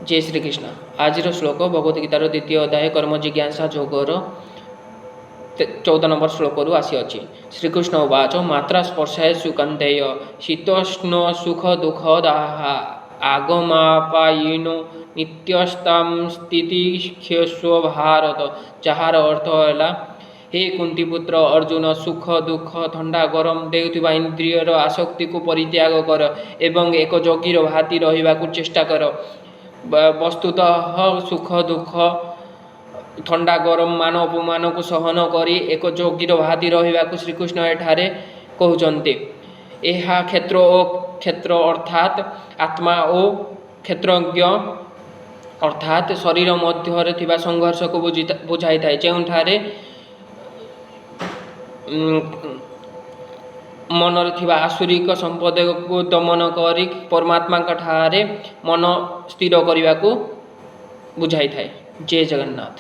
ଜୟ ଶ୍ରୀକୃଷ୍ଣ। ଆଜିର ଶ୍ଲୋକ ଭଗବତ ଗୀତାର ଦ୍ୱିତୀୟ ଅଧ୍ୟାୟ କର୍ମ ଜିଜ୍ଞାସା ଯୋଗର 14 ନମ୍ବର ଶ୍ଲୋକରୁ ଆସିଅଛି। ଶ୍ରୀକୃଷ୍ଣ ଉବାଚ ମାତ୍ରା ସ୍ପର୍ଶାୟ କୌନ୍ତେୟ ଶୀତୋଷ୍ଣ ସୁଖ ଦୁଃଖଦାଃ ଆଗମାପାୟିନୋ ନିତ୍ୟସ୍ତାଂସ୍ତିତିକ୍ଷସ୍ୱ ଭାରତ। ଯାହାର ଅର୍ଥ ହେଲା, ହେ କୁନ୍ତୀପୁତ୍ର ଅର୍ଜୁନ, ସୁଖ ଦୁଃଖ, ଥଣ୍ଡା ଗରମ ଦେଉଥିବା ଇନ୍ଦ୍ରିୟର ଆସକ୍ତିକୁ ପରିତ୍ୟାଗ କର ଏବଂ ଏକ ଯୋଗୀର ଭାତି ରହିବାକୁ ଚେଷ୍ଟା କର। ବସ୍ତୁତଃ ସୁଖ ଦୁଃଖ, ଥଣ୍ଡା ଗରମ, ମାନ ଅପମାନକୁ ସହନ କରି ଏକ ଯୋଗୀର ଭାତି ରହିବାକୁ ଶ୍ରୀକୃଷ୍ଣ ଏଠାରେ କହୁଛନ୍ତି। ଏହା କ୍ଷେତ୍ର ଓ କ୍ଷେତ୍ର ଅର୍ଥାତ୍ ଆତ୍ମା ଓ କ୍ଷେତ୍ରଜ୍ଞ ଅର୍ଥାତ୍ ଶରୀର ମଧ୍ୟରେ ଥିବା ସଂଘର୍ଷକୁ ବୁଝାଇଥାଏ, ଯେଉଁଠାରେ ମନରେ ଥିବା ଆସୁରିକ ସମ୍ପଦକୁ ଦମନ କରି ପରମାତ୍ମାଙ୍କ ଠାରେ ମନ ସ୍ଥିର କରିବାକୁ ବୁଝାଇଥାଏ। ଜୟ ଜଗନ୍ନାଥ।